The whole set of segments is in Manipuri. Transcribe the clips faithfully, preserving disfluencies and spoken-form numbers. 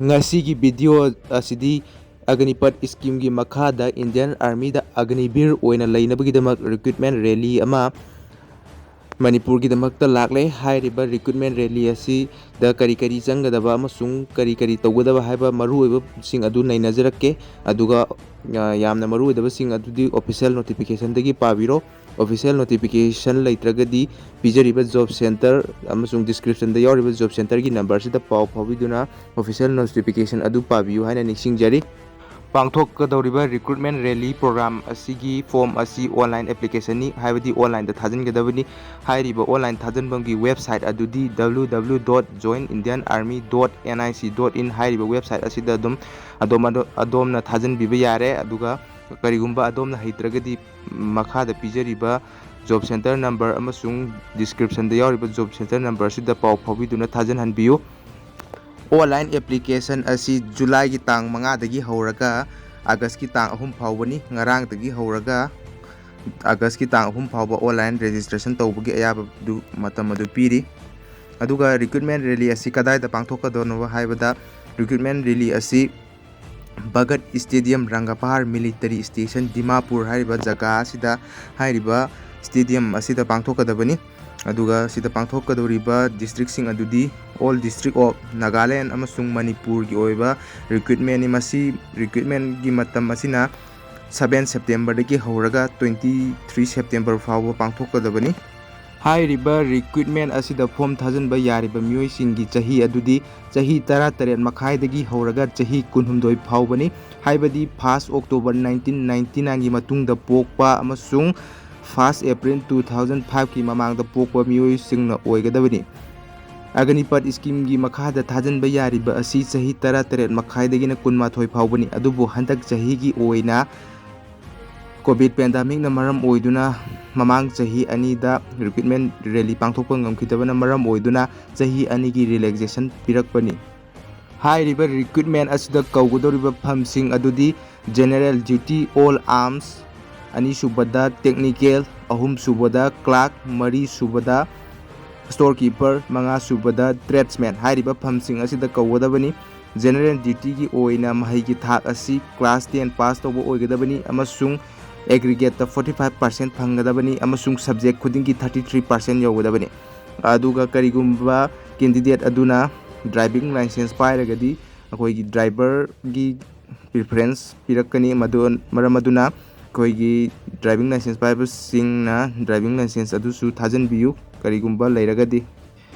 ꯉꯁꯤꯒꯤ ꯚꯤꯗꯤꯑꯣ ꯑꯁꯤꯗꯤ ꯑꯒꯅꯤꯄꯠ ꯁ꯭ꯀꯤꯝꯒꯤ ꯃꯈꯥꯗ ꯏꯟꯗꯤꯌꯟ ꯑꯥꯔꯃꯤꯗ ꯑꯒꯅꯤꯕꯤꯔ ꯑꯣꯏꯅ ꯂꯩꯅꯕꯒꯤꯗꯃꯛ ꯔꯤꯀ꯭ꯔꯨꯠꯃꯦꯟ ꯔꯦꯂꯤ ꯑꯃ ꯃꯅꯤꯄꯨꯔꯒꯤꯗꯃꯛꯇ ꯂꯥꯛꯂꯦ꯫ ꯍꯥꯏꯔꯤꯕ ꯔꯤꯀ꯭ꯔꯨꯠꯃꯦꯟ ꯔꯦꯂꯤ ꯑꯁꯤꯗ ꯀꯔꯤ ꯀꯔꯤ ꯆꯪꯒꯗꯕ ꯑꯃꯁꯨꯡ ꯀꯔꯤ ꯀꯔꯤ ꯇꯧꯒꯗꯕ ꯍꯥꯏꯕ ꯃꯔꯨꯑꯣꯏꯕꯁꯤꯡ ꯑꯗꯨ ꯅꯩꯅꯖꯔꯛꯀꯦ꯫ ꯑꯗꯨꯒ, ꯑ, ꯌꯥꯝꯅ ꯃꯔꯨꯑꯣꯏꯗꯕꯁꯤꯡ ꯑꯗꯨꯗꯤ ꯑꯣꯐꯤꯁꯤꯌꯦꯜ ꯅꯣꯇꯤꯐꯤꯀꯦꯁꯟꯗꯒꯤ ꯄꯥꯕꯤꯔꯣ꯫ ꯑꯣꯐꯤꯁꯤꯌꯦꯜ ꯅꯣꯇꯤꯐꯤꯀꯦꯁꯟ ꯂꯩꯇ꯭ꯔꯒꯗꯤ ꯄꯤꯖꯔꯤꯕ ꯖꯣꯕ ꯁꯦꯟꯇꯔ ꯑꯃꯁꯨꯡ ꯗꯤꯁꯀ꯭ꯔꯤꯞꯁꯟꯗ ꯌꯥꯎꯔꯤꯕ ꯖꯣꯕ ꯁꯦꯟꯇꯔꯒꯤ ꯅꯝꯕꯔꯁꯤꯗ ꯄꯥꯎ ꯐꯥꯎꯕꯤꯗꯨꯅ ꯑꯣꯐꯤꯁꯤꯌꯦꯜ ꯅꯣꯇꯤꯐꯤꯀꯦꯁꯟ ꯑꯗꯨ ꯄꯥꯕꯤꯌꯨ ꯍꯥꯏꯅ ꯅꯤꯡꯁꯤꯡꯖꯔꯤ꯫ ꯄꯥꯡꯊꯣꯛꯀꯗꯧꯔꯤꯕ ꯔꯤꯀ꯭ꯔꯨꯠꯃꯦꯟ ꯔꯦꯂꯤ ꯄ꯭ꯔꯣꯒ꯭ꯔꯥꯝ ꯑꯁꯤꯒꯤ ꯐꯣꯔꯝ ꯑꯁꯤ ꯑꯣꯟꯂꯥꯏꯟ ꯑꯦꯄ꯭ꯂꯤꯀꯦꯁꯟꯅꯤ, ꯍꯥꯏꯕꯗꯤ ꯑꯣꯟꯂꯥꯏꯟꯗ ꯊꯥꯖꯤꯟꯒꯗꯕꯅꯤ꯫ ꯍꯥꯏꯔꯤꯕ ꯑꯣꯟꯂꯥꯏꯟ ꯊꯥꯖꯤꯟꯐꯝꯒꯤ ꯋꯦꯕꯁꯥꯏꯠ ꯑꯗꯨꯗꯤ W W W dot join Indian Army dot N I C dot in ꯍꯥꯏꯔꯤꯕ ꯋꯦꯕꯁꯥꯏꯠ ꯑꯁꯤꯗ ꯑꯗꯨꯝ ꯑꯗꯣꯝ, ꯑꯗꯣ-, ꯑꯗꯣꯝꯅ ꯊꯥꯖꯤꯟꯕꯤꯕ ꯌꯥꯔꯦ꯫ ꯑꯗꯨꯒ ꯀꯔꯤꯒꯨꯝꯕ ꯑꯗꯣꯝꯅ ꯍꯩꯇ꯭ꯔꯒꯗꯤ ꯃꯈꯥꯗ ꯄꯤꯖꯔꯤꯕ ꯖꯣꯕ ꯁꯦꯟꯇꯔ ꯅꯝꯕꯔ ꯑꯃꯁꯨꯡ ꯗꯤꯁꯀ꯭ꯔꯤꯞꯁꯟꯗ ꯌꯥꯎꯔꯤꯕ ꯖꯣꯕ ꯁꯦꯟꯇꯔ ꯅꯝꯕꯔ ꯑꯁꯤꯗ ꯄꯥꯎ ꯐꯥꯎꯕꯤꯗꯨꯅ ꯊꯥꯖꯤꯟꯍꯟꯕꯤꯌꯨ꯫ ꯑꯣꯟꯂꯥꯏꯟ ꯑꯦꯄ꯭ꯂꯤꯀꯦꯁꯟ ꯑꯁꯤ ꯖꯨꯂꯥꯏꯒꯤ ꯇꯥꯡ ꯃꯉꯥꯗꯒꯤ ꯍꯧꯔꯒ ꯑꯥꯒꯁꯀꯤ ꯇꯥꯡ ꯑꯍꯨꯝ ꯐꯥꯎꯕꯅꯤ꯫ ꯉꯔꯥꯡꯗꯒꯤ ꯍꯧꯔꯒ ꯑꯥꯒꯁꯀꯤ ꯇꯥꯡ ꯑꯍꯨꯝ ꯐꯥꯎꯕ ꯑꯣꯟꯂꯥꯏꯟ ꯔꯦꯖꯤꯁꯇ꯭ꯔꯦꯁꯟ ꯇꯧꯕꯒꯤ ꯑꯌꯥꯕꯗꯨ, ꯃꯇꯝ ꯑꯗꯨ ꯄꯤꯔꯤ꯫ ꯑꯗꯨꯒ ꯔꯤꯀ꯭ꯔꯨꯠꯃꯦꯟ ꯔꯦꯂꯤ ꯑꯁꯤ ꯀꯗꯥꯏꯗ ꯄꯥꯡꯊꯣꯛꯀꯗꯣꯏꯅꯣ ꯍꯥꯏꯕꯗ, ꯔꯤꯀ꯭ꯔꯨꯠꯃꯦꯟ ꯔꯦꯂꯤ ꯑꯁꯤ Bhagat stadium, Rangapahar military station, Dimapur ꯍꯥꯏꯔꯤꯕ ꯖꯒꯥ ꯑꯁꯤꯗ, ꯍꯥꯏꯔꯤꯕ ꯁ꯭ꯇꯦꯗꯤꯌꯝ ꯑꯁꯤꯗ ꯄꯥꯡꯊꯣꯛꯀꯗꯕꯅꯤ꯫ ꯑꯗꯨꯒ ꯁꯤꯗ ꯄꯥꯡꯊꯣꯛꯀꯗꯧꯔꯤꯕ ꯗꯤꯁꯇ꯭ꯔꯤꯛꯁꯤꯡ ꯑꯗꯨꯗꯤ All District of Nagaland ꯑꯃꯁꯨꯡ ꯃꯅꯤꯄꯨꯔꯒꯤ ꯑꯣꯏꯕ ꯔꯤꯀ꯭ꯔꯨꯠꯃꯦꯟꯅꯤ꯫ ꯃꯁꯤ ꯔꯤꯀ꯭ꯔꯨꯠꯃꯦꯟꯒꯤ ꯃꯇꯝ ꯑꯁꯤꯅ seven ꯁꯦꯞꯇꯦꯝꯕꯔꯗꯒꯤ ꯍꯧꯔꯒ twenty three ꯁꯦꯞꯇꯦꯝꯕꯔ ꯐꯥꯎꯕ ꯄꯥꯡꯊꯣꯛꯀꯗꯕꯅꯤ꯫ ꯍꯥꯏꯔꯤꯕ ꯔꯤꯀ꯭ꯔꯨꯠꯃꯦꯟ ꯑꯁꯤꯗ ꯐꯣꯝ ꯊꯥꯖꯤꯟꯕ ꯌꯥꯔꯤꯕ ꯃꯤꯑꯣꯏꯁꯤꯡꯒꯤ ꯆꯍꯤ ꯑꯗꯨꯗꯤ ꯆꯍꯤ ꯇꯔꯥꯇꯔꯦꯠ ꯃꯈꯥꯏꯗꯒꯤ ꯍꯧꯔꯒ ꯆꯍꯤ ꯀꯨꯟꯍꯨꯝꯗꯣꯏ ꯐꯥꯎꯕꯅꯤ, ꯍꯥꯏꯕꯗꯤ first October nineteen ninety nine ꯒꯤ ꯃꯇꯨꯡꯗ ꯄꯣꯛꯄ ꯑꯃꯁꯨꯡ first April two thousand five ꯀꯤ ꯃꯃꯥꯡꯗ ꯄꯣꯛꯄ ꯃꯤꯑꯣꯏꯁꯤꯡꯅ ꯑꯣꯏꯒꯗꯕꯅꯤ꯫ ꯑꯒꯅꯤꯄꯠ ꯁ꯭ꯀꯤꯝꯒꯤ ꯃꯈꯥꯗ ꯊꯥꯖꯤꯟꯕ ꯌꯥꯔꯤꯕ ꯑꯁꯤ ꯆꯍꯤ ꯇꯔꯥꯇꯔꯦꯠ ꯃꯈꯥꯏꯗꯒꯤꯅ ꯀꯨꯟꯃꯥꯊꯣꯏ ꯐꯥꯎꯕꯅꯤ, ꯑꯗꯨꯕꯨ ꯍꯟꯗꯛ ꯆꯍꯤꯒꯤ ꯑꯣꯏꯅ ꯀꯣꯚꯤꯗ ꯄꯦꯟꯗꯥꯃꯤꯛꯅ ꯃꯔꯝ ꯑꯣꯏꯗꯨꯅ ꯃꯃꯥꯡ ꯆꯍꯤ ꯑꯅꯤꯗ ꯔꯤꯀ꯭ꯔꯨꯠꯃꯦꯟ ꯔꯦꯂꯤ ꯄꯥꯡꯊꯣꯛꯄ ꯉꯝꯈꯤꯗꯕꯅ ꯃꯔꯝ ꯑꯣꯏꯗꯨꯅ ꯆꯍꯤ ꯑꯅꯤꯒꯤ ꯔꯤꯂꯦꯛꯁꯦꯁꯟ ꯄꯤꯔꯛꯄꯅꯤ꯫ ꯍꯥꯏꯔꯤꯕ ꯔꯤꯀ꯭ꯔꯨꯠꯃꯦꯟ ꯑꯁꯤꯗ ꯀꯧꯒꯗꯧꯔꯤꯕ ꯐꯝꯁꯤꯡ ꯑꯗꯨꯗꯤ General Duty, All Arms, ꯑꯅꯤꯁꯨꯕꯗ Technical, ꯑꯍꯨꯝꯁꯨꯕꯗ Clerk, ꯃꯔꯤꯁꯨꯕꯗ Storekeeper, ꯃꯉꯥꯁꯨꯕꯗ Tradesman ꯍꯥꯏꯔꯤꯕ ꯐꯝꯁꯤꯡ ꯑꯁꯤꯗ ꯀꯧꯒꯗꯕꯅꯤ꯫ General Dutyꯒꯤ ꯑꯣꯏꯅ ꯃꯍꯩꯒꯤ ꯊꯥꯛ ꯑꯁꯤ class ten pass ꯇꯧꯕ ꯑꯣꯏꯒꯗꯕꯅꯤ ꯑꯃꯁꯨꯡ aggregateꯇ forty five percent ꯐꯪꯒꯗꯕꯅꯤ ꯑꯃꯁꯨꯡ subject ꯈꯨꯗꯤꯡꯒꯤ thirty three percent ꯌꯧꯒꯗꯕꯅꯤ꯫ ꯑꯗꯨꯒ ꯀꯔꯤꯒꯨꯝꯕ candidate ꯑꯗꯨꯅ driving licence ꯄꯥꯏꯔꯒꯗꯤ ꯑꯩꯈꯣꯏꯒꯤ driverꯒꯤ preference ꯄꯤꯔꯛꯀꯅꯤ꯫ ꯃꯗꯨ, ꯃꯔꯝ ꯑꯗꯨꯅ ꯑꯩꯈꯣꯏꯒꯤ driving licence ꯄꯥꯏꯕꯁꯤꯡꯅ driving licence ꯑꯗꯨꯁꯨ ꯊꯥꯖꯤꯟꯕꯤꯌꯨ, ꯀꯔꯤꯒꯨꯝꯕ ꯂꯩꯔꯒꯗꯤ꯫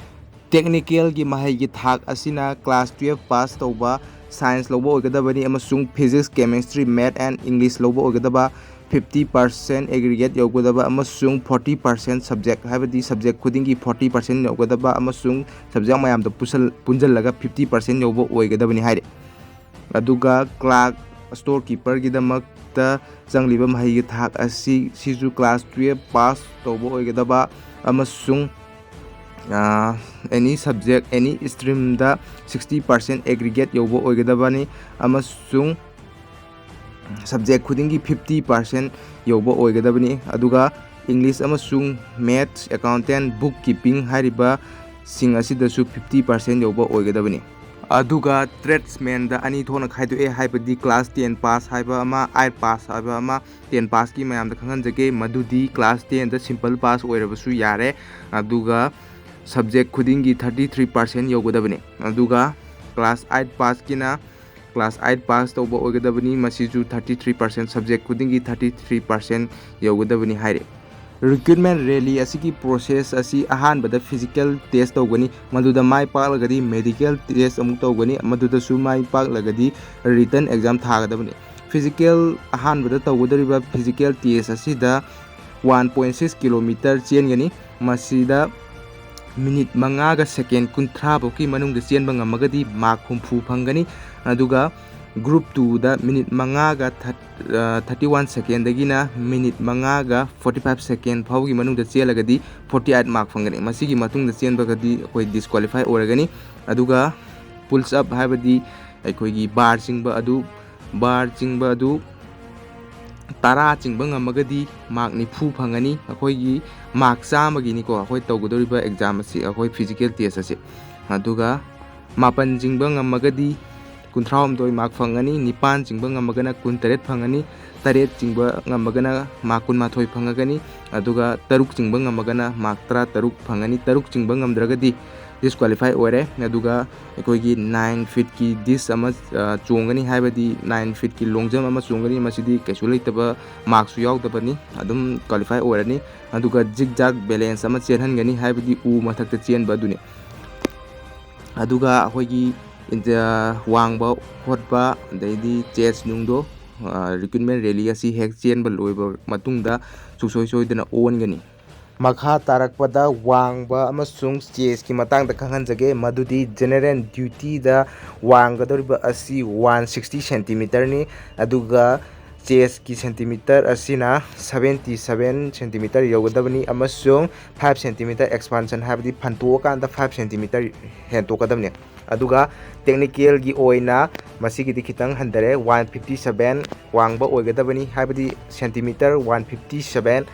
Technicalꯒꯤ ꯃꯍꯩꯒꯤ ꯊꯥꯛ ꯑꯁꯤꯅ class twelve pass ꯇꯧꯕ, science ꯂꯧꯕ ꯑꯣꯏꯒꯗꯕꯅꯤ ꯑꯃꯁꯨꯡ physics, chemistry, math and English ꯂꯧꯕ ꯑꯣꯏꯒꯗꯕ, fifty percent aggregate ꯌꯧꯒꯗꯕ ꯑꯃꯁꯨꯡ forty percent subject, ꯍꯥꯏꯕꯗꯤ subject ꯈꯨꯗꯤꯡꯒꯤ forty percent ꯌꯧꯒꯗꯕ ꯑꯃꯁꯨꯡ subject ꯃꯌꯥꯝꯗ ꯄꯨꯁꯜ-, ꯄꯨꯟꯁꯤꯜꯂꯒ fifty percent ꯌꯧꯕ ꯑꯣꯏꯒꯗꯕꯅꯤ ꯍꯥꯏꯔꯤ꯫ ꯑꯗꯨꯒ clerk, storekeeperꯒꯤꯗꯃꯛꯇ ꯆꯪꯂꯤꯕ ꯃꯍꯩꯒꯤ ꯊꯥꯛ ꯑꯁꯤ, ꯁꯤꯁꯨ class twelve pass ꯇꯧꯕ ꯑꯣꯏꯒꯗꯕ ꯑꯃꯁꯨꯡ, ꯑꯥ, any subject, any streamꯗ sixty percent aggregate ꯌꯧꯕ ꯑꯣꯏꯒꯗꯕꯅꯤ ꯑꯃꯁꯨꯡ subject ꯈꯨꯗꯤꯡꯒꯤ fifty percent ꯌꯧꯕ ꯑꯣꯏꯒꯗꯕꯅꯤ꯫ ꯑꯗꯨꯒ English ꯑꯃꯁꯨꯡ maths, accountant, bookkeeping ꯍꯥꯏꯔꯤꯕꯁꯤꯡ ꯑꯁꯤꯗꯁꯨ fifty percent ꯌꯧꯕ ꯑꯣꯏꯒꯗꯕꯅꯤ꯫ ꯑꯗꯨꯒ tradesmanꯗ ꯑꯅꯤ ꯊꯣꯛꯅ ꯈꯥꯏꯗꯣꯛꯑꯦ, ꯍꯥꯏꯕꯗꯤ class ten pass ꯍꯥꯏꯕ ꯑꯃ, eight pass ꯍꯥꯏꯕ ꯑꯃ꯫ Ten passꯀꯤ ꯃꯌꯥꯝꯗ ꯈꯪꯍꯟꯖꯒꯦ, ꯃꯗꯨꯗꯤ class tenꯗ simple pass ꯑꯣꯏꯔꯕꯁꯨ ꯌꯥꯔꯦ, ꯑꯗꯨꯒ subject ꯈꯨꯗꯤꯡꯒꯤ thirty three percent ꯌꯧꯒꯗꯕꯅꯤ꯫ ꯑꯗꯨꯒ class eight passkꯤꯅ class eight pass ꯇꯧꯕ ꯑꯣꯏꯒꯗꯕꯅꯤ, ꯃꯁꯤꯁꯨ thirty three percent, subject ꯈꯨꯗꯤꯡꯒꯤ thirty three percent ꯌꯧꯒꯗꯕꯅꯤ ꯍꯥꯏꯔꯤ꯫ Recruitment rally ꯑꯁꯤꯒꯤ process ꯑꯁꯤ ꯑꯍꯥꯟꯕꯗ physical test ꯇꯧꯒꯅꯤ, ꯃꯗꯨꯗ ꯃꯥꯏ ꯄꯥꯛꯂꯒꯗꯤ medical test ꯑꯃꯨꯛ ꯇꯧꯒꯅꯤ, ꯃꯗꯨꯗꯁꯨ ꯃꯥꯏ ꯄꯥꯛꯂꯒꯗꯤ written exam ꯊꯥꯒꯗꯕꯅꯤ꯫ Physical ꯑꯍꯥꯟꯕꯗ ꯇꯧꯒꯗꯧꯔꯤꯕ physical test ꯑꯁꯤꯗ one point six kilometer ꯆꯦꯟꯒꯅꯤ꯫ ꯃꯁꯤꯗ minute ꯃꯉꯥꯒ second ꯀꯨꯟꯊ꯭ꯔꯥ ꯐꯥꯎꯒꯤ ꯃꯅꯨꯡꯗ ꯆꯦꯟꯕ ꯉꯝꯃꯒꯗꯤ mark ꯍꯨꯝꯐꯨ ꯐꯪꯒꯅꯤ꯫ ꯑꯗꯨꯒ group twoꯗ minute ꯃꯉꯥꯒ thirty one secondꯗꯒꯤꯅ minute ꯃꯉꯥꯒ forty five second ꯐꯥꯎꯒꯤ ꯃꯅꯨꯡꯗ ꯆꯦꯜꯂꯒꯗꯤ forty eight mark ꯐꯪꯒꯅꯤ꯫ ꯃꯁꯤꯒꯤ ꯃꯇꯨꯡꯗ ꯆꯦꯟꯕꯒꯗꯤ ꯑꯩꯈꯣꯏ disqualify ꯑꯣꯏꯔꯒꯅꯤ꯫ ꯑꯗꯨꯒ push up ꯍꯥꯏꯕꯗꯤ ꯑꯩꯈꯣꯏꯒꯤ bar ꯆꯤꯡꯕ ꯑꯗꯨ, bar ꯆꯤꯡꯕ ꯑꯗꯨ ꯇꯔꯥ ꯆꯤꯡꯕ ꯉꯝꯃꯒꯗꯤ mark ꯅꯤꯐꯨ ꯐꯪꯒꯅꯤ꯫ ꯑꯩꯈꯣꯏꯒꯤ mark ꯆꯥꯝꯃꯒꯤꯅꯤꯀꯣ ꯑꯩꯈꯣꯏ ꯇꯧꯒꯗꯧꯔꯤꯕ exam ꯑꯁꯤ, ꯑꯩꯈꯣꯏ physical test ꯑꯁꯤ꯫ ꯑꯗꯨꯒ ꯃꯥꯄꯟ ꯆꯤꯡꯕ ꯉꯝꯃꯒꯗꯤ ꯀꯨꯟꯊ꯭ꯔꯥꯍꯨꯝꯗꯣꯏ ꯃꯥꯔꯛ ꯐꯪꯒꯅꯤ, ꯅꯤꯄꯥꯟ ꯆꯤꯡꯕ ꯉꯝꯃꯒꯅ ꯀꯨꯟꯇꯔꯦꯠ ꯐꯪꯒꯅꯤ, ꯇꯔꯦꯠ ꯆꯤꯡꯕ ꯉꯝꯃꯒꯅ ꯃꯥꯔꯛ ꯀꯨꯟꯃꯥꯊꯣꯏ ꯐꯪꯉꯒꯅꯤ, ꯑꯗꯨꯒ ꯇꯔꯨꯛ ꯆꯤꯡꯕ ꯉꯝꯃꯒꯅ ꯃꯥꯔꯛ ꯇꯔꯥꯇꯔꯨꯛ ꯐꯪꯒꯅꯤ꯫ ꯇꯔꯨꯛ ꯆꯤꯡꯕ ꯉꯝꯗ꯭ꯔꯒꯗꯤ ꯗꯤꯁꯀ꯭ꯋꯥꯂꯤꯐꯥꯏ ꯑꯣꯏꯔꯦ꯫ ꯑꯗꯨꯒ ꯑꯩꯈꯣꯏꯒꯤ ꯅꯥꯏꯟ ꯐꯤꯠꯀꯤ ꯗꯤꯁ ꯑꯃ, ꯑ, ꯆꯣꯡꯒꯅꯤ, ꯍꯥꯏꯕꯗꯤ ꯅꯥꯏꯟ ꯐꯤꯠꯀꯤ ꯂꯣꯡ ꯖꯝ ꯑꯃ ꯆꯣꯡꯒꯅꯤ꯫ ꯃꯁꯤꯗꯤ ꯀꯩꯁꯨ ꯂꯩꯇꯕ ꯃꯥꯔꯛꯁꯨ ꯌꯥꯎꯗꯕꯅꯤ, ꯑꯗꯨꯝ ꯀ꯭ꯋꯥꯂꯤꯐꯥꯏ ꯑꯣꯏꯔꯅꯤ꯫ ꯑꯗꯨꯒ ꯖꯤꯛ ꯖꯥꯛ ꯕꯦꯂꯦꯟꯁ ꯑꯃ ꯆꯦꯟꯍꯟꯒꯅꯤ, ꯍꯥꯏꯕꯗꯤ ꯎ ꯃꯊꯛꯇ ꯆꯦꯟꯕ ꯑꯗꯨꯅꯤ꯫ ꯑꯗꯨꯒ ꯑꯩꯈꯣꯏꯒꯤ ꯏꯟꯗꯤꯌꯥ ꯋꯥꯡꯕ ꯈꯣꯠꯄ, ꯑꯗꯩꯗꯤ ꯆꯦꯁ ꯅꯨꯡꯗꯣ, ꯑ, ꯔꯤꯀ꯭ꯔꯨꯠꯃꯦꯟ ꯔꯦꯂꯤ ꯑꯁꯤ ꯍꯦꯛ ꯆꯦꯟꯕ ꯂꯣꯏꯕ ꯃꯇꯨꯡꯗ ꯁꯨꯡꯁꯣꯏ ꯁꯣꯏꯗꯅ ꯑꯣꯟꯒꯅꯤ꯫ ꯃꯈꯥ ꯇꯥꯔꯛꯄꯗ ꯋꯥꯡꯕ ꯑꯃꯁꯨꯡ ꯆꯦꯁꯀꯤ ꯃꯇꯥꯡꯗ ꯈꯪꯍꯟꯖꯒꯦ, ꯃꯗꯨꯗꯤ ꯖꯦꯅꯦꯔꯦꯜ ꯗ꯭ꯌꯨꯇꯤꯗ ꯋꯥꯡꯒꯗꯧꯔꯤꯕ ꯑꯁꯤ ꯋꯥꯟ ꯁꯤꯛꯁꯇꯤ ꯁꯦꯟꯇꯤꯃꯤꯇꯔꯅꯤ, ꯑꯗꯨꯒ ꯆꯦꯁꯀꯤ ꯁꯦꯟꯇꯤꯃꯤꯇꯔ ꯑꯁꯤꯅ ꯁꯕꯦꯟꯇꯤ ꯁꯕꯦꯟ ꯁꯦꯟꯇꯤꯃꯤꯇꯔ ꯌꯧꯒꯗꯕꯅꯤ, ꯑꯃꯁꯨꯡ ꯐꯥꯏꯚ ꯁꯦꯟꯇꯤꯃꯤꯇꯔ ꯑꯦꯛꯁꯄꯥꯟꯁꯟ, ꯍꯥꯏꯕꯗꯤ ꯐꯟꯇꯣꯛꯑꯀꯥꯟꯗ ꯐꯥꯏꯚ ꯁꯦꯟꯇꯤꯃꯤꯇꯔ ꯍꯦꯟꯇꯣꯛꯀꯗꯕꯅꯤ꯫ ꯑꯗꯨꯒ ꯇꯦꯛꯅꯤꯀꯦꯜꯒꯤ ꯑꯣꯏꯅ ꯃꯁꯤꯒꯤꯗꯤ ꯈꯤꯇꯪ ꯍꯟꯊꯔꯦ, ꯋꯥꯟ ꯐꯤꯐꯇꯤ ꯁꯕꯦꯟ ꯋꯥꯡꯕ ꯑꯣꯏꯒꯗꯕꯅꯤ, ꯍꯥꯏꯕꯗꯤ ꯁꯦꯟꯇꯤꯃꯤꯇꯔ ꯋꯥꯟ ꯐꯤꯐꯇꯤ ꯁꯕꯦꯟ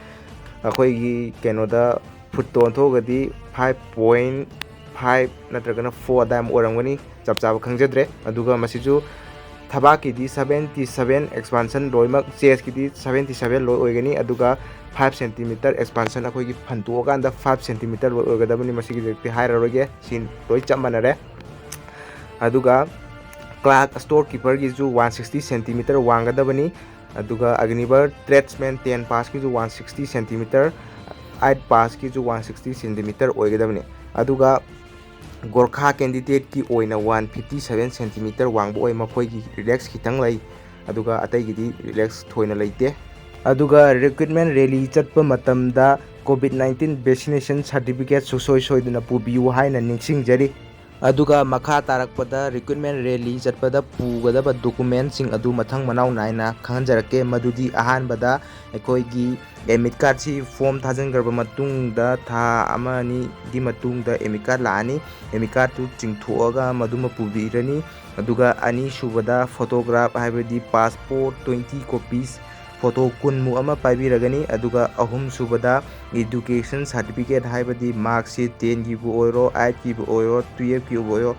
ꯑꯩꯈꯣꯏꯒꯤ ꯀꯩꯅꯣꯗ ꯐꯨꯠꯇ ꯑꯣꯟꯊꯣꯛꯑꯒꯗꯤ ꯐꯥꯏꯚ ꯄꯣꯏꯟ ꯐꯥꯏꯚ ꯅꯠꯇ꯭ꯔꯒꯅ ꯐꯣꯔ ꯑꯗꯥꯏꯃꯨꯛ ꯑꯣꯏꯔꯝꯒꯅꯤ, ꯆꯞ ꯆꯥꯕ ꯈꯪꯖꯗ꯭ꯔꯦ꯫ ꯑꯗꯨꯒ ꯃꯁꯤꯁꯨ ꯊꯕꯥꯛꯀꯤꯗꯤ ꯁꯕꯦꯟꯇꯤ ꯁꯕꯦꯟ ꯑꯦꯛꯁꯄꯥꯟꯁꯟ ꯂꯣꯏꯅꯃꯛ, ꯆꯦꯁꯀꯤꯗꯤ ꯁꯕꯦꯟꯇꯤ ꯁꯕꯦꯟ ꯂꯣꯏ ꯑꯣꯏꯒꯅꯤ, ꯑꯗꯨꯒ ꯐꯥꯏꯚ ꯁꯦꯟꯇꯤꯃꯤꯇꯔ ꯑꯦꯛꯁꯄꯥꯟꯁꯟ ꯑꯩꯈꯣꯏꯒꯤ ꯐꯟꯇꯣꯛꯑꯀꯥꯟꯗ ꯐꯥꯏꯚ ꯁꯦꯟꯇꯤꯃꯤꯇꯔ ꯂꯣꯏ ꯑꯣꯏꯒꯗꯕꯅꯤ꯫ ꯃꯁꯤꯒꯤꯗꯤ ꯍꯥꯏꯔꯔꯣꯏꯒꯦ, ꯁꯤ ꯂꯣꯏ ꯆꯞ ꯃꯥꯟꯅꯔꯦ꯫ ꯑꯗꯨꯒ ꯀ꯭ꯂꯥꯔꯛ ꯁ꯭ꯇꯣꯔ ꯀꯤꯄꯔꯒꯤꯁꯨ ꯋꯥꯟ ꯁꯤꯛꯁꯇꯤ ꯁꯦꯟꯇꯤꯃꯤꯇꯔ ꯋꯥꯡꯒꯗꯕꯅꯤ꯫ ꯑꯗꯨꯒ ꯑꯒꯅꯤꯕꯔ ꯇ꯭ꯔꯦꯗꯁꯃꯦꯟ ꯇꯦꯟ ꯄꯥꯁꯀꯤꯁꯨ ꯋꯥꯟ ꯁꯤꯛꯁꯇꯤ ꯁꯦꯟꯇꯤꯃꯤꯇꯔ, ꯑꯥꯏꯠ ꯄꯥꯁꯀꯤꯁꯨ ꯋꯥꯟ ꯁꯤꯛꯁꯇꯤ ꯁꯦꯟꯇꯤꯃꯤꯇꯔ ꯑꯣꯏꯒꯗꯕꯅꯤ꯫ ꯑꯗꯨꯒ ꯒꯣꯔꯈꯥ ꯀꯦꯟꯗꯤꯗꯦꯠꯀꯤ ꯑꯣꯏꯅ ꯋꯥꯟ ꯐꯤꯐꯇꯤ ꯁꯕꯦꯟ ꯁꯦꯟꯇꯤꯃꯤꯇꯔ ꯋꯥꯡꯕ ꯑꯣꯏ, ꯃꯈꯣꯏꯒꯤ ꯔꯤꯂꯦꯛꯁ ꯈꯤꯇꯪ ꯂꯩ, ꯑꯗꯨꯒ ꯑꯇꯩꯒꯤꯗꯤ ꯔꯤꯂꯦꯛꯁ ꯊꯣꯏꯅ ꯂꯩꯇꯦ꯫ ꯑꯗꯨꯒ ꯔꯤꯀ꯭ꯔꯨꯠꯃꯦꯟ ꯔꯦꯂꯤ ꯆꯠꯄ ꯃꯇꯝꯗ ꯀꯣꯚꯤꯗ ꯅꯥꯏꯟꯇꯤꯟ ꯚꯦꯛꯁꯤꯅꯦꯁꯟ ꯁꯥꯔꯇꯤꯐꯤꯀꯦꯠ ꯁꯨꯡꯁꯣꯏ ꯁꯣꯏꯗꯅ ꯄꯨꯕꯤꯌꯨ ꯍꯥꯏꯅ ꯅꯤꯡꯁꯤꯡꯖꯔꯤ꯫ ꯑꯗꯨꯒ ꯃꯈꯥ ꯇꯥꯔꯛꯄꯗ ꯔꯤꯀ꯭ꯔꯨꯠꯃꯦꯟ ꯔꯦꯂꯤ ꯆꯠꯄꯗ ꯄꯨꯒꯗꯕ ꯗꯣꯀꯨꯃꯦꯟꯁꯤꯡ ꯑꯗꯨ ꯃꯊꯪ ꯃꯅꯥꯎ ꯅꯥꯏꯅ ꯈꯪꯍꯟꯖꯔꯛꯀꯦ꯫ ꯃꯗꯨꯗꯤ ꯑꯍꯥꯟꯕꯗ ꯑꯩꯈꯣꯏꯒꯤ ꯑꯦꯗꯃꯤꯠ ꯀꯥꯔꯗꯁꯤ ꯐꯣꯝ ꯊꯥꯖꯤꯟꯈ꯭ꯔꯕ ꯃꯇꯨꯡꯗ ꯊꯥ ꯑꯃ ꯑꯅꯤꯒꯤ ꯃꯇꯨꯡꯗ ꯑꯦꯗꯃꯤꯠ ꯀꯥꯔꯗ ꯂꯥꯛꯑꯅꯤ꯫ ꯑꯦꯗꯃꯤꯠ ꯀꯥꯔꯗꯇꯨ ꯆꯤꯡꯊꯣꯛꯑꯒ ꯃꯗꯨꯃ ꯄꯨꯕꯤꯔꯅꯤ꯫ ꯑꯗꯨꯒ ꯑꯅꯤꯁꯨꯕꯗ ꯐꯣꯇꯣꯒ꯭ꯔꯥꯐ, ꯍꯥꯏꯕꯗꯤ ꯄꯥꯁꯄꯣꯔꯠ ꯇ꯭ꯋꯦꯟꯇꯤ ꯀꯣꯄꯤꯁ, ꯐꯣꯇꯣ ꯀꯨꯟꯃꯨꯛ ꯑꯃ ꯄꯥꯏꯕꯤꯔꯒꯅꯤ꯫ ꯑꯗꯨꯒ ꯑꯍꯨꯝꯁꯨꯕꯗ ꯏꯗꯨꯀꯦꯁꯟ ꯁꯥꯔꯇꯤꯐꯤꯀꯦꯠ, ꯍꯥꯏꯕꯗꯤ ꯃꯥꯔꯛꯁꯤꯠ ꯇꯦꯟꯒꯤꯕꯨ ꯑꯣꯏꯔꯣ, ꯑꯥꯏꯠꯀꯤꯕꯨ ꯑꯣꯏꯔꯣ, ꯇꯨꯌꯦꯜꯐꯀꯤꯕꯨ ꯑꯣꯏꯔꯣ,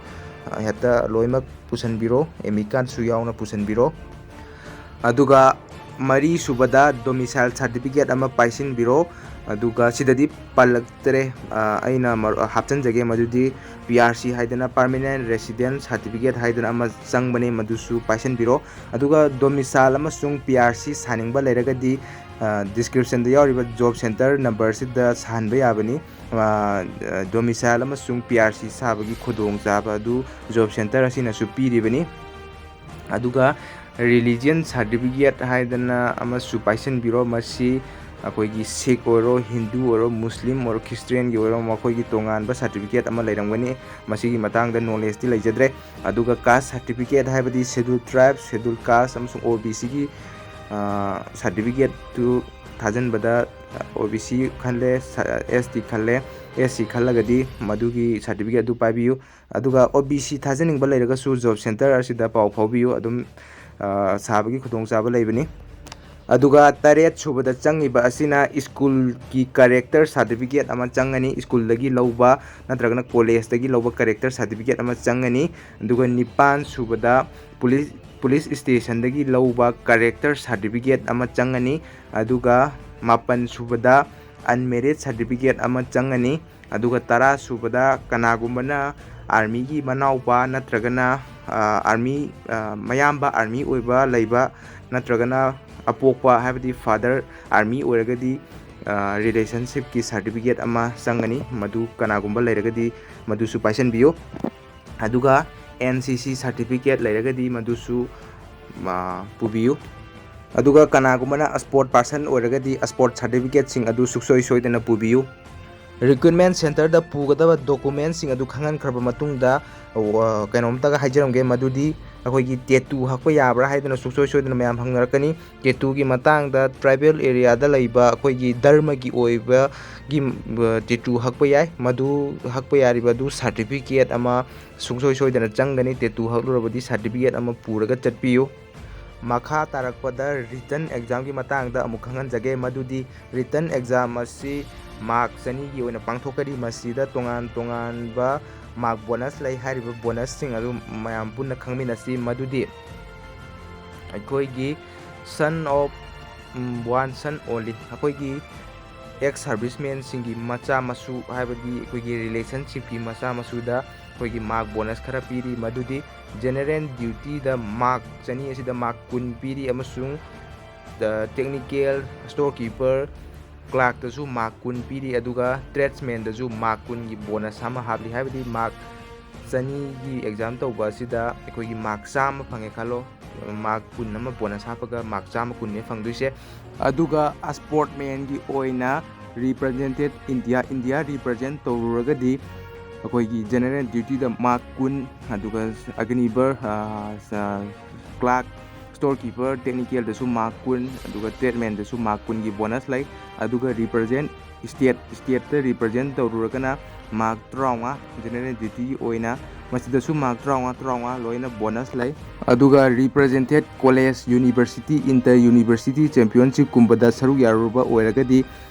ꯍꯦꯛꯇ ꯂꯣꯏꯅꯃꯛ ꯄꯨꯁꯤꯟꯕꯤꯔꯣ, ꯑꯦꯃꯤ ꯀꯥꯔꯠꯁꯨ ꯌꯥꯎꯅ ꯄꯨꯁꯤꯟꯕꯤꯔꯣ꯫ ꯑꯗꯨꯒ ꯃꯔꯤ ꯁꯨꯕꯗ ꯗꯣꯃꯤꯁꯥꯏꯜ ꯁꯥꯔꯇꯤꯐꯤꯀꯦꯠ ꯑꯃ ꯄꯥꯏꯁꯤꯟꯕꯤꯔꯣ꯫ ꯑꯗꯨꯒ ꯁꯤꯗꯗꯤ ꯄꯜꯂꯛꯇ꯭ꯔꯦ, ꯑ, ꯑꯩꯅ ꯃꯔ-, ꯍꯥꯞꯆꯤꯟꯖꯒꯦ, ꯃꯗꯨꯗꯤ ꯄꯤ ꯑꯥꯔ ꯁꯤ ꯍꯥꯏꯗꯅ, ꯄꯥꯔꯃꯤꯅꯦꯟ ꯔꯦꯁꯤꯗꯦꯟ ꯁꯥꯔꯇꯤꯐꯤꯀꯦꯠ ꯍꯥꯏꯗꯅ ꯑꯃ ꯆꯪꯕꯅꯦ, ꯃꯗꯨꯁꯨ ꯄꯥꯏꯁꯤꯟꯕꯤꯔꯣ꯫ ꯑꯗꯨꯒ ꯗꯣꯃꯤꯁꯥꯏꯜ ꯑꯃꯁꯨꯡ ꯄꯤ ꯑꯥꯔ ꯁꯤ ꯁꯥꯅꯤꯡꯕ ꯂꯩꯔꯒꯗꯤ, ꯑ, ꯗꯤꯁꯀ꯭ꯔꯤꯞꯁꯟꯗ ꯌꯥꯎꯔꯤꯕ ꯖꯣꯕ ꯁꯦꯟꯇꯔ ꯅꯝꯕꯔꯁꯤꯗ ꯁꯥꯍꯟꯕ ꯌꯥꯕꯅꯤ꯫ ꯑ, ꯗꯣꯃꯤꯁꯥꯏꯜ ꯑꯃꯁꯨꯡ ꯄꯤ ꯑꯥꯔ ꯁꯤ ꯁꯥꯕꯒꯤ ꯈꯨꯗꯣꯡꯆꯥꯕ ꯑꯗꯨ ꯖꯣꯕ ꯁꯦꯟꯇꯔ ꯑꯁꯤꯅꯁꯨ ꯄꯤꯔꯤꯕꯅꯤ꯫ ꯑꯗꯨꯒ ꯔꯤꯂꯤꯖꯤꯌꯟ ꯁꯥꯔꯇꯤꯐꯤꯀꯦꯠ ꯍꯥꯏꯗꯅ ꯑꯃꯁꯨ ꯄꯥꯏꯁꯤꯟꯕꯤꯔꯣ꯫ ꯃꯁꯤ ꯑꯩꯈꯣꯏꯒꯤ ꯁꯤꯈ ꯑꯣꯏꯔꯣ, ꯍꯤꯟꯗꯨ ꯑꯣꯏꯔꯣ, ꯃꯨꯁꯂꯤꯝ ꯑꯣꯏꯔꯣ, ꯈ꯭ꯔꯤꯁꯇꯤꯌꯥꯟꯒꯤ ꯑꯣꯏꯔꯣ, ꯃꯈꯣꯏꯒꯤ ꯇꯣꯉꯥꯟꯕ ꯁꯥꯔꯇꯤꯐꯤꯀꯦꯠ ꯑꯃ ꯂꯩꯔꯝꯒꯅꯤ꯫ ꯃꯁꯤꯒꯤ ꯃꯇꯥꯡꯗ ꯅꯣꯂꯦꯖꯇꯤ ꯂꯩꯖꯗ꯭ꯔꯦ꯫ ꯑꯗꯨꯒ ꯀꯥꯁ ꯁꯥꯔꯇꯤꯐꯤꯀꯦꯠ ꯍꯥꯏꯕꯗꯤ ꯁꯦꯗꯨꯜ ꯇ꯭ꯔꯥꯏꯕ, ꯁꯦꯗꯨꯜ ꯀꯥꯁ ꯑꯃꯁꯨꯡ ꯑꯣ ꯕꯤ ꯁꯤꯒꯤ ꯁꯥꯔꯇꯤꯐꯤꯀꯦꯠꯇꯨ ꯊꯥꯖꯤꯟꯕꯗ, ꯑꯣ ꯕꯤ ꯁꯤ ꯈꯜꯂꯦ, ꯑꯦꯁ ꯇꯤ ꯈꯜꯂꯦ, ꯑꯦꯁ ꯁꯤ ꯈꯜꯂꯒꯗꯤ ꯃꯗꯨꯒꯤ ꯁꯥꯔꯇꯤꯐꯤꯀꯦꯠ ꯑꯗꯨ ꯄꯥꯏꯕꯤꯌꯨ꯫ ꯑꯗꯨꯒ ꯑꯣ ꯕꯤ ꯁꯤ ꯊꯥꯖꯅꯤꯡꯕ ꯂꯩꯔꯒꯁꯨ ꯖꯣꯕ ꯁꯦꯟꯇꯔ ꯑꯁꯤꯗ ꯄꯥꯎ ꯐꯥꯎꯕꯤꯌꯨ, ꯑꯗꯨꯝ, ꯑ, ꯁꯥꯕꯒꯤ ꯈꯨꯗꯣꯡꯆꯥꯕ ꯂꯩꯕꯅꯤ꯫ ꯑꯗꯨꯒ ꯇꯔꯦꯠ ꯁꯨꯕꯗ ꯆꯪꯉꯤꯕ ꯑꯁꯤꯅ ꯁ꯭ꯀꯨꯜꯒꯤ ꯀꯔꯦꯛꯇꯔ ꯁꯥꯔꯇꯤꯐꯤꯀꯦꯠ ꯑꯃ ꯆꯪꯒꯅꯤ, ꯁ꯭ꯀꯨꯜꯗꯒꯤ ꯂꯧꯕ ꯅꯠꯇ꯭ꯔꯒꯅ ꯀꯣꯂꯦꯖꯇꯒꯤ ꯂꯧꯕ ꯀꯔꯦꯛꯇꯔ ꯁꯥꯔꯇꯤꯐꯤꯀꯦꯠ ꯑꯃ ꯆꯪꯒꯅꯤ꯫ ꯑꯗꯨꯒ ꯅꯤꯄꯥꯟ ꯁꯨꯕꯗ ꯄꯨꯂꯤꯁ, ꯄꯨꯂꯤꯁ ꯁ꯭ꯇꯦꯁꯟꯗꯒꯤ ꯂꯧꯕ ꯀꯔꯦꯛꯇꯔ ꯁꯥꯔꯇꯤꯐꯤꯀꯦꯠ ꯑꯃ ꯆꯪꯒꯅꯤ꯫ ꯑꯗꯨꯒ ꯃꯥꯄꯟ ꯁꯨꯕꯗ ꯑꯟꯃꯦꯔꯤꯠ ꯁꯥꯔꯇꯤꯐꯤꯀꯦꯠ ꯑꯃ ꯆꯪꯒꯅꯤ꯫ ꯑꯗꯨꯒ ꯇꯔꯥ ꯁꯨꯕꯗ ꯀꯅꯥꯒꯨꯝꯕꯅ ꯑꯥꯔꯃꯤꯒꯤ ꯃꯅꯥꯎꯄꯥ ꯅꯠꯇ꯭ꯔꯒꯅ, ꯑ, ꯑꯥꯔꯃꯤ, ꯑ, ꯃꯌꯥꯝꯕ ꯑꯥꯔꯃꯤ ꯑꯣꯏꯕ ꯂꯩꯕ ꯅꯠꯇ꯭ꯔꯒꯅ ꯑꯄꯣꯛꯄ, ꯍꯥꯏꯕꯗꯤ ꯐꯥꯗꯔ ꯑꯥꯔꯃꯤ ꯑꯣꯏꯔꯒꯗꯤ, ꯑ, ꯔꯤꯂꯦꯁꯟꯁꯤꯞꯀꯤ ꯁꯥꯔꯇꯤꯐꯤꯀꯦꯠ ꯑꯃ ꯆꯪꯒꯅꯤ꯫ ꯃꯗꯨ ꯀꯅꯥꯒꯨꯝꯕ ꯂꯩꯔꯒꯗꯤ ꯃꯗꯨꯁꯨ ꯄꯥꯏꯁꯤꯟꯕꯤꯌꯨ꯫ ꯑꯗꯨꯒ ꯑꯦꯟ ꯁꯤ ꯁꯤ ꯁꯥꯔꯇꯤꯐꯤꯀꯦꯠ ꯂꯩꯔꯒꯗꯤ ꯃꯗꯨꯁꯨ, ꯑ, ꯄꯨꯕꯤꯌꯨ꯫ ꯑꯗꯨꯒ ꯀꯅꯥꯒꯨꯝꯕꯅ ꯁ꯭ꯄꯣꯔꯠ ꯄꯥꯔꯁꯟ ꯑꯣꯏꯔꯒꯗꯤ ꯁ꯭ꯄꯣꯔꯠ ꯁꯥꯔꯇꯤꯐꯤꯀꯦꯠꯁꯤꯡ ꯑꯗꯨ ꯁꯨꯡꯁꯣꯏ ꯁꯣꯏꯗꯅ ꯄꯨꯕꯤꯌꯨ꯫ ꯔꯤꯀ꯭ꯔꯨꯠꯃꯦꯟ ꯁꯦꯟꯇꯔꯗ ꯄꯨꯒꯗꯕ ꯗꯣꯀꯨꯃꯦꯟꯁꯤꯡ ꯑꯗꯨ ꯈꯪꯍꯟꯈ꯭ꯔꯕ ꯃꯇꯨꯡꯗ, ꯑ, ꯀꯩꯅꯣꯝꯇꯒ ꯍꯥꯏꯖꯔꯝꯒꯦ, ꯃꯗꯨꯗꯤ ꯑꯩꯈꯣꯏꯒꯤ ꯇꯦꯇꯨ ꯍꯛꯄ ꯌꯥꯕ꯭ꯔꯥ ꯍꯥꯏꯗꯅ ꯁꯨꯡꯁꯣꯏ ꯁꯣꯏꯗꯅ ꯃꯌꯥꯝ ꯍꯪꯅꯔꯛꯀꯅꯤ꯫ ꯇꯦꯇꯨꯒꯤ ꯃꯇꯥꯡꯗ ꯇ꯭ꯔꯥꯏꯕꯦꯜ ꯑꯦꯔꯤꯌꯥꯗ ꯂꯩꯕ ꯑꯩꯈꯣꯏꯒꯤ ꯙꯔꯃꯒꯤ ꯑꯣꯏꯕꯒꯤ, ꯑ, ꯇꯦꯇꯨ ꯍꯛꯄ ꯌꯥꯏ꯫ ꯃꯗꯨ ꯍꯛꯄ ꯌꯥꯔꯤꯕ ꯑꯗꯨ ꯁꯥꯔꯇꯤꯐꯤꯀꯦꯠ ꯑꯃ ꯁꯨꯡꯁꯣꯏ ꯁꯣꯏꯗꯅ ꯆꯪꯒꯅꯤ꯫ ꯇꯦꯇꯨ ꯍꯛꯂꯨꯔꯕꯗꯤ ꯁꯥꯔꯇꯤꯐꯤꯀꯦꯠ ꯑꯃ ꯄꯨꯔꯒ ꯆꯠꯄꯤꯌꯨ꯫ ꯃꯈꯥ ꯇꯥꯔꯛꯄꯗ ꯔꯤꯇꯟ ꯑꯦꯛꯖꯥꯝꯒꯤ ꯃꯇꯥꯡꯗ ꯑꯃꯨꯛ ꯈꯪꯍꯟꯖꯒꯦ, ꯃꯗꯨꯗꯤ ꯔꯤꯇꯟ ꯑꯦꯛꯖꯥꯝ ꯑꯁꯤ ꯃꯥꯔꯛ ꯆꯅꯤꯒꯤ ꯑꯣꯏꯅ ꯄꯥꯡꯊꯣꯛꯀꯅꯤ꯫ ꯃꯁꯤꯗ ꯇꯣꯉꯥꯟ ꯇꯣꯉꯥꯟꯕ ꯃꯥꯔꯛ ꯕꯣꯅꯁ ꯂꯩ꯫ ꯍꯥꯏꯔꯤꯕ ꯕꯣꯅꯁꯁꯤꯡ ꯑꯗꯨ ꯃꯌꯥꯝ ꯄꯨꯟꯅ ꯈꯪꯃꯤꯟꯅꯁꯤ꯫ ꯃꯗꯨꯗꯤ ꯑꯩꯈꯣꯏꯒꯤ son of, um, one son only, ꯑꯩꯈꯣꯏꯒꯤ ꯑꯦꯛꯁ ꯁꯥꯔꯚꯤꯁꯃꯦꯟꯁꯤꯡꯒꯤ ꯃꯆꯥ ꯃꯁꯨ, ꯍꯥꯏꯕꯗꯤ ꯑꯩꯈꯣꯏꯒꯤ ꯔꯤꯂꯦꯁꯟꯁꯤꯞꯀꯤ ꯃꯆꯥ ꯃꯁꯨꯗ ꯑꯩꯈꯣꯏꯒꯤ ꯃꯥꯔꯛ ꯕꯣꯅꯁ ꯈꯔ ꯄꯤꯔꯤ꯫ ꯃꯗꯨꯗꯤ ꯖꯦꯅꯔꯦꯜ ꯗ꯭ꯌꯨꯇꯤꯗ ꯃꯥꯔꯛ ꯆꯅꯤ ꯑꯁꯤꯗ ꯃꯥꯔꯛ ꯀꯨꯟ ꯄꯤꯔꯤ, ꯑꯃꯁꯨꯡ ꯇꯦꯛꯅꯤꯀꯦꯜ, ꯁ꯭ꯇꯣꯔ ꯀꯤꯄꯔ, ꯀ꯭ꯂꯥꯔꯛꯇꯁꯨ ꯃꯥꯔꯛ ꯀꯨꯟ ꯄꯤꯔꯤ, ꯑꯗꯨꯒ ꯇ꯭ꯔꯦꯗꯁꯃꯦꯟꯗꯁꯨ ꯃꯥꯔꯛ ꯀꯨꯟꯒꯤ ꯕꯣꯅꯁ ꯑꯃ ꯍꯥꯞꯂꯤ꯫ ꯍꯥꯏꯕꯗꯤ ꯃꯥꯔꯛ ꯆꯅꯤꯒꯤ ꯑꯦꯛꯖꯥꯝ ꯇꯧꯕ ꯑꯁꯤꯗ ꯑꯩꯈꯣꯏꯒꯤ ꯃꯥꯔꯛ ꯆꯥꯝꯃ ꯐꯪꯉꯦ ꯈꯜꯂꯣ, ꯃꯥꯔꯛ ꯀꯨꯟ ꯑꯃ ꯕꯣꯅꯁ ꯍꯥꯞꯄꯒ ꯃꯥꯔꯛ ꯆꯥꯝꯃ ꯀꯨꯟꯅꯦ ꯐꯪꯗꯣꯏꯁꯦ꯫ ꯑꯗꯨꯒ ꯁ꯭ꯄꯣꯔꯠꯃꯦꯟꯒꯤ ꯑꯣꯏꯅ ꯔꯤꯄ꯭ꯔꯖꯦꯟꯇꯦꯠ ꯏꯟꯗꯤꯌꯥ, ꯏꯟꯗꯤꯌꯥ ꯔꯤꯄ꯭ꯔꯖꯦꯟ ꯇꯧꯔꯨꯔꯒꯗꯤ ꯑꯩꯈꯣꯏꯒꯤ ꯖꯦꯅꯔꯦꯜ ꯗ꯭ꯌꯨꯇꯤꯗ ꯃꯥꯔꯛ ꯀꯨꯟ, ꯑꯗꯨꯒ ꯑꯒꯅꯤꯕꯔ, ꯀ꯭ꯂꯥꯔꯛ, ꯁ꯭ꯇꯣꯔ ꯀꯤꯄꯔ, ꯇꯦꯛꯅꯤꯀꯦꯜꯗꯁꯨ ꯃꯥꯔꯛ ꯀꯨꯟ, ꯑꯗꯨꯒ ꯇ꯭ꯔꯦꯗꯃꯦꯟꯗꯁꯨ ꯃꯥꯔꯛ ꯀꯨꯟꯒꯤ ꯕꯣꯅꯁ ꯂꯩ꯫ ꯑꯗꯨꯒ ꯔꯤꯄ꯭ꯔꯖꯦꯟ ꯁ꯭ꯇꯦꯠ, ꯁ꯭ꯇꯦꯠꯇ ꯔꯤꯄ꯭ꯔꯖꯦꯟ ꯇꯧꯔꯨꯔꯒꯅ ꯃꯥꯔꯛ ꯇꯔꯥꯃꯉꯥ, ꯖꯦꯅꯔꯦꯜ ꯗ꯭ꯌꯨꯇꯤꯒꯤ ꯑꯣꯏꯅ ꯃꯁꯤꯗꯁꯨ ꯃꯥꯔꯛ ꯇꯔꯥꯃꯉꯥ, ꯇꯔꯥꯃꯉꯥ ꯂꯣꯏꯅ ꯕꯣꯅꯁ ꯂꯩ꯫ ꯑꯗꯨꯒ ꯔꯤꯄ꯭ꯔꯖꯦꯟꯇꯦꯠ ꯀꯣꯂꯦꯖ, ꯌꯨꯅꯤꯚꯔꯁꯤꯇꯤ, ꯏꯟꯇꯔ ꯌꯨꯅꯤꯚꯔꯁꯤꯇꯤ ꯆꯦꯝꯄꯤꯌꯟꯁꯤꯞꯀꯨꯝꯕꯗ ꯁꯔꯨꯛ ꯌꯥꯔꯨꯕ ꯑꯣꯏꯔꯒꯗꯤ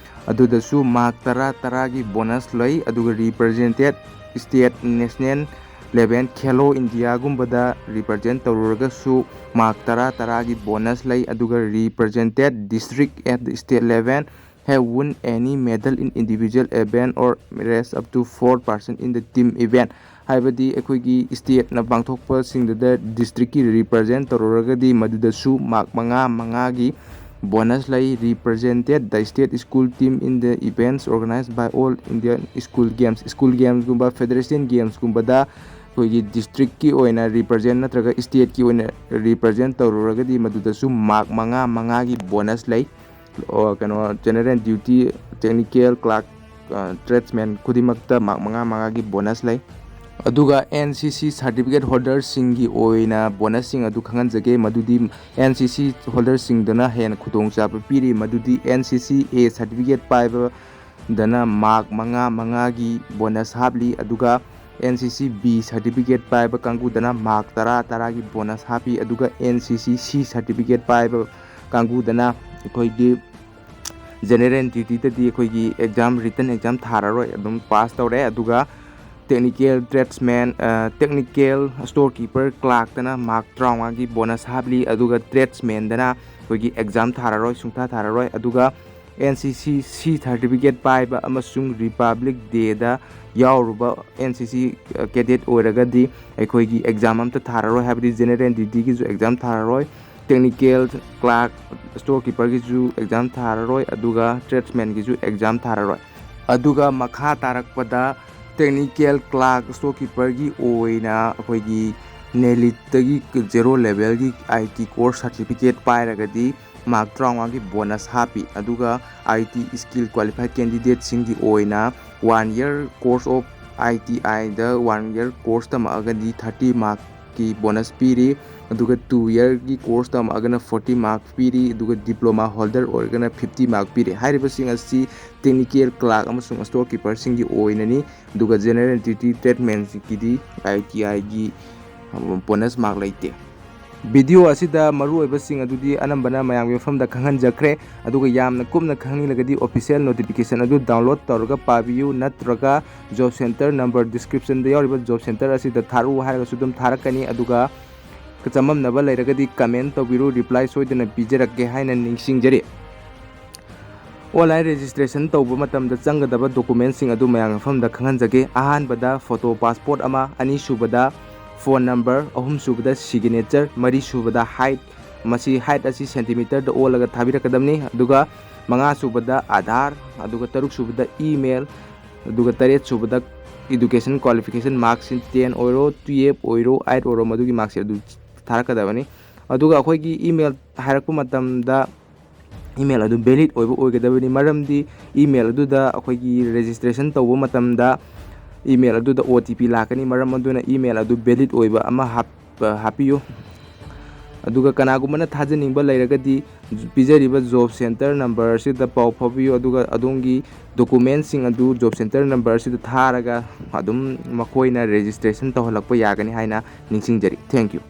ꯑꯗꯨꯗꯁꯨ ꯃꯥꯔꯛ ꯇꯔꯥ, ꯇꯔꯥꯒꯤ ꯕꯣꯅꯁ ꯂꯩ꯫ ꯑꯗꯨꯒ ꯔꯤꯄ꯭ꯔꯖꯦꯟꯇꯦꯠ ꯁ꯭ꯇꯦꯠ, ꯅꯦꯁꯅꯦꯜ ꯂꯦꯚꯦꯜ, ꯈꯦꯂꯣ ꯏꯟꯗꯤꯌꯥꯒꯨꯝꯕꯗ ꯔꯤꯄ꯭ꯔꯖꯦꯟ ꯇꯧꯔꯨꯔꯒꯁꯨ ꯃꯥꯔꯛ ꯇꯔꯥ, ꯇꯔꯥꯒꯤ ꯕꯣꯅꯁ ꯂꯩ꯫ ꯑꯗꯨꯒ represented district at the state level have won any medal in individual event or race up to four person in the team event꯫ ꯍꯥꯏꯕꯗꯤ ꯑꯩꯈꯣꯏꯒꯤ ꯁ꯭ꯇꯦꯠꯅ ꯄꯥꯡꯊꯣꯛꯄꯁꯤꯡꯗꯨꯗ ꯗꯤꯁꯇ꯭ꯔꯤꯛꯀꯤ ꯔꯤꯄ꯭ꯔꯖꯦꯟ ꯇꯧꯔꯨꯔꯒꯗꯤ ꯃꯗꯨꯗꯁꯨ ꯃꯥꯔꯛ ꯃꯉꯥ, ꯃꯉꯥꯒꯤ ꯕꯣꯅꯁ ꯂꯩ꯫ Represented the state school team in the events organized by All India School Games꯫ School ꯒꯦꯝꯁꯀꯨꯝꯕ, ꯐꯦꯗꯔꯦꯁꯟ ꯒꯦꯝꯁꯀꯨꯝꯕꯗ ꯑꯩꯈꯣꯏꯒꯤ ꯗꯤꯁꯇ꯭ꯔꯤꯛꯀꯤ ꯑꯣꯏꯅ ꯔꯤꯄ꯭ꯔꯖꯦꯟ ꯅꯠꯇ꯭ꯔꯒ ꯁ꯭ꯇꯦꯠꯀꯤ ꯑꯣꯏꯅ ꯔꯤꯄ꯭ꯔꯖꯦꯟ ꯇꯧꯔꯨꯔꯒꯗꯤ ꯃꯗꯨꯗꯁꯨ ꯃꯥꯔꯛ ꯃꯉꯥ, ꯃꯉꯥꯒꯤ ꯕꯣꯅꯁ ꯂꯩ꯫ ꯑꯣ, ꯀꯩꯅꯣ, ꯖꯦꯅꯔꯦꯜ ꯗ꯭ꯌꯨꯇꯤ, ꯇꯦꯛꯅꯤꯀꯦꯜ, ꯀ꯭ꯂꯥꯔꯛ, ꯇ꯭ꯔꯦꯗꯁꯃꯦꯟ ꯈꯨꯗꯤꯡꯃꯛꯇ ꯃꯥꯔꯛ ꯃꯉꯥ, ꯃꯉꯥꯒꯤ ꯕꯣꯅꯁ ꯂꯩ꯫ ꯑꯗꯨꯒ ꯑꯦꯟ ꯁꯤ ꯁꯤ ꯁꯥꯔꯇꯤꯐꯤꯀꯦꯠ ꯍꯣꯜꯗꯔꯁꯤꯡꯒꯤ ꯑꯣꯏꯅ ꯕꯣꯅꯁꯁꯤꯡ ꯑꯗꯨ ꯈꯪꯍꯟꯖꯒꯦ꯫ ꯃꯗꯨꯗꯤ ꯑꯦꯟ ꯁꯤ ꯁꯤ ꯍꯣꯜꯗꯔꯁꯤꯡꯗꯅ ꯍꯦꯟꯅ ꯈꯨꯗꯣꯡꯆꯥꯕ ꯄꯤꯔꯤ꯫ ꯃꯗꯨꯗꯤ ꯑꯦꯟ ꯁꯤ ꯁꯤ ꯑꯦ ꯁꯥꯔꯇꯤꯐꯤꯀꯦꯠ ꯄꯥꯏꯕꯗꯅ ꯃꯥꯔꯛ ꯃꯉꯥ, ꯃꯉꯥꯒꯤ ꯕꯣꯅꯁ ꯍꯥꯞꯂꯤ꯫ ꯑꯗꯨꯒ N C C B certificate ꯄꯥꯏꯕ ꯀꯥꯡꯕꯨꯗꯅ ꯃꯥꯔꯛ ꯇꯔꯥ, ꯇꯔꯥꯒꯤ ꯕꯣꯅꯁ ꯍꯥꯞꯄꯤ꯫ ꯑꯗꯨꯒ ꯑꯦꯟ ꯁꯤ ꯁꯤ ꯁꯤ ꯁꯥꯔꯇꯤꯐꯤꯀꯦꯠ ꯄꯥꯏꯕ ꯀꯥꯡꯕꯨꯗꯅ ꯑꯩꯈꯣꯏꯒꯤ ꯖꯦꯅꯔꯦꯜ ꯗ꯭ꯌꯨꯇꯤꯗꯗꯤ ꯑꯩꯈꯣꯏꯒꯤ ꯑꯦꯛꯖꯥꯝ, ꯔꯤꯇꯟ ꯑꯦꯛꯖꯥꯝ ꯊꯥꯔꯔꯣꯏ, ꯑꯗꯨꯝ ꯄꯥꯁ ꯇꯧꯔꯦ꯫ ꯑꯗꯨꯒ technical tradesman, technical storekeeper, clerkꯇꯅ mark ꯇꯔꯥꯃꯉꯥꯒꯤ bonus happily. ꯑꯗꯨꯒ tradesmanꯗꯅ ꯑꯩꯈꯣꯏꯒꯤ exam ꯊꯥꯔꯔꯣꯏ, ꯁꯨꯡꯊꯥ ꯊꯥꯔꯔꯣꯏ꯫ ꯑꯗꯨꯒ N C C C certificate ꯄꯥꯏꯕ ꯑꯃꯁꯨꯡ Republic Dayꯗ ꯌꯥꯎꯔꯨꯕ N C C cadet ꯑꯣꯏꯔꯒꯗꯤ ꯑꯩꯈꯣꯏꯒꯤ exam ꯑꯝꯇ ꯊꯥꯔꯔꯣꯏ, ꯍꯥꯏꯕꯗꯤ general dutyꯒꯤꯁꯨ exam ꯊꯥꯔꯔꯣꯏ, technical clerk, storekeeperꯒꯤꯁꯨ exam ꯊꯥꯔꯔꯣꯏ, ꯑꯗꯨꯒ tradesmanꯒꯤꯁꯨ exam ꯊꯥꯔꯔꯣꯏ꯫ ꯑꯗꯨꯒ ꯃꯈꯥ ꯇꯥꯔꯛꯄꯗ technical clerk, storekeeperꯒꯤ ꯑꯣꯏꯅ ꯑꯩꯈꯣꯏꯒꯤ NELITꯇꯒꯤ zero levelꯒꯤ I T course certificate ꯄꯥꯏꯔꯒꯗꯤ mark ꯇꯔꯥꯃꯉꯥꯒꯤ bonus ꯍꯥꯞꯄꯤ꯫ ꯑꯗꯨꯒ I T skill qualified candidateꯁꯤꯡꯒꯤ ꯑꯣꯏꯅ one year course of I T Iꯗ one year course ꯇꯝꯃꯛꯑꯒꯗꯤ thirty markꯀꯤ bonus ꯄꯤꯔꯤ꯫ ꯑꯗꯨꯒ two yearꯒꯤ course ꯇꯝꯃꯛꯑꯒꯅ forty mark ꯄꯤꯔꯤ꯫ ꯑꯗꯨꯒ diploma holder ꯑꯣꯏꯔꯒꯅ fifty mark ꯄꯤꯔꯤ꯫ ꯍꯥꯏꯔꯤꯕꯁꯤꯡ ꯑꯁꯤ technical clerk ꯑꯃꯁꯨꯡ storekeeperꯁꯤꯡꯒꯤ ꯑꯣꯏꯅꯅꯤ꯫ ꯑꯗꯨꯒ general duty tradesmanꯒꯤꯗꯤ I T Iꯒꯤ bonus mark ꯂꯩꯇꯦ꯫ Video ꯑꯁꯤꯗ ꯃꯔꯨꯑꯣꯏꯕꯁꯤꯡ ꯑꯗꯨꯗꯤ ꯑꯅꯝꯕꯅ ꯃꯌꯥꯝꯒꯤ ꯃꯐꯝꯗ ꯈꯪꯍꯟꯖꯈ꯭ꯔꯦ꯫ ꯑꯗꯨꯒ ꯌꯥꯝꯅ ꯀꯨꯞꯅ ꯈꯪꯅꯤꯡꯂꯒꯗꯤ official notification ꯑꯗꯨ download ꯇꯧꯔꯒ ꯄꯥꯕꯤꯌꯨ, ꯅꯠꯇ꯭ꯔꯒ job center number descriptionꯗ ꯌꯥꯎꯔꯤꯕ job center ꯑꯁꯤꯗ ꯊꯥꯔꯛꯎ ꯍꯥꯏꯔꯒꯁꯨ ꯑꯗꯨꯝ ꯊꯥꯔꯛꯀꯅꯤ꯫ ꯑꯗꯨꯒ ꯆꯃꯝꯅꯕ ꯂꯩꯔꯒꯗꯤ comment ꯇꯧꯕꯤꯔꯨ, reply ꯁꯣꯏꯗꯅ ꯄꯤꯖꯔꯛꯀꯦ ꯍꯥꯏꯅ ꯅꯤꯡꯁꯤꯡꯖꯔꯤ꯫ Online registration ꯇꯧꯕ ꯃꯇꯝꯗ ꯆꯪꯒꯗꯕ documentꯁꯤꯡ ꯑꯗꯨ ꯃꯌꯥꯝꯒꯤ ꯃꯐꯝꯗ ꯈꯪꯍꯟꯖꯒꯦ꯫ ꯑꯍꯥꯟꯕꯗ photo passport ꯑꯃ, ꯑꯅꯤꯁꯨꯕꯗ phone number, ꯑꯍꯨꯝꯁꯨꯕꯗ signature, ꯃꯔꯤꯁꯨꯕꯗ height, ꯃꯁꯤ height ꯑꯁꯤ centimeterꯗ ꯑꯣꯜꯂꯒ ꯊꯥꯕꯤꯔꯛꯀꯗꯕꯅꯤ꯫ ꯑꯗꯨꯒ ꯃꯉꯥꯁꯨꯕꯗ Aadhaar, ꯑꯗꯨꯒ ꯇꯔꯨꯛꯁꯨꯕꯗ email, ꯑꯗꯨꯒ ꯇꯔꯦꯠꯁꯨꯕꯗ education qualification marksheet ten ꯑꯣꯏꯔꯣ, twelve ꯑꯣꯏꯔꯣ, eight ꯑꯣꯏꯔꯣ, ꯃꯗꯨꯒꯤ marksheet ꯑꯗꯨ ꯊꯥꯔꯛꯀꯗꯕꯅꯤ꯫ ꯑꯗꯨꯒ ꯑꯩꯈꯣꯏꯒꯤ email ꯍꯥꯏꯔꯛꯄ ꯃꯇꯝꯗ email ꯑꯗꯨ valid ꯑꯣꯏꯕ ꯑꯣꯏꯒꯗꯕꯅꯤ, ꯃꯔꯝꯗꯤ email ꯑꯗꯨꯗ ꯑꯩꯈꯣꯏꯒꯤ registration ꯇꯧꯕ ꯃꯇꯝꯗ email ꯑꯗꯨꯗ O T P ꯂꯥꯛꯀꯅꯤ꯫ ꯃꯔꯝ ꯑꯗꯨꯅ email ꯑꯗꯨ valid ꯑꯣꯏꯕ ꯑꯃ ꯍꯥꯞ-, ꯍꯥꯞꯄꯤꯌꯨ꯫ ꯑꯗꯨꯒ ꯀꯅꯥꯒꯨꯝꯕꯅ ꯊꯥꯖꯅꯤꯡꯕ ꯂꯩꯔꯒꯗꯤ ꯄꯤꯖꯔꯤꯕ job center number ꯑꯁꯤꯗ ꯄꯥꯎ ꯐꯥꯎꯕꯤꯌꯨ, ꯑꯗꯨꯒ ꯑꯗꯣꯝꯒꯤ documentꯁꯤꯡ ꯑꯗꯨ job center number ꯑꯁꯤꯗ ꯊꯥꯔꯒ ꯑꯗꯨꯝ ꯃꯈꯣꯏꯅ registration ꯇꯧꯍꯜꯂꯛꯄ ꯌꯥꯒꯅꯤ ꯍꯥꯏꯅ ꯅꯤꯡꯁꯤꯡꯖꯔꯤ꯫ Thank you꯫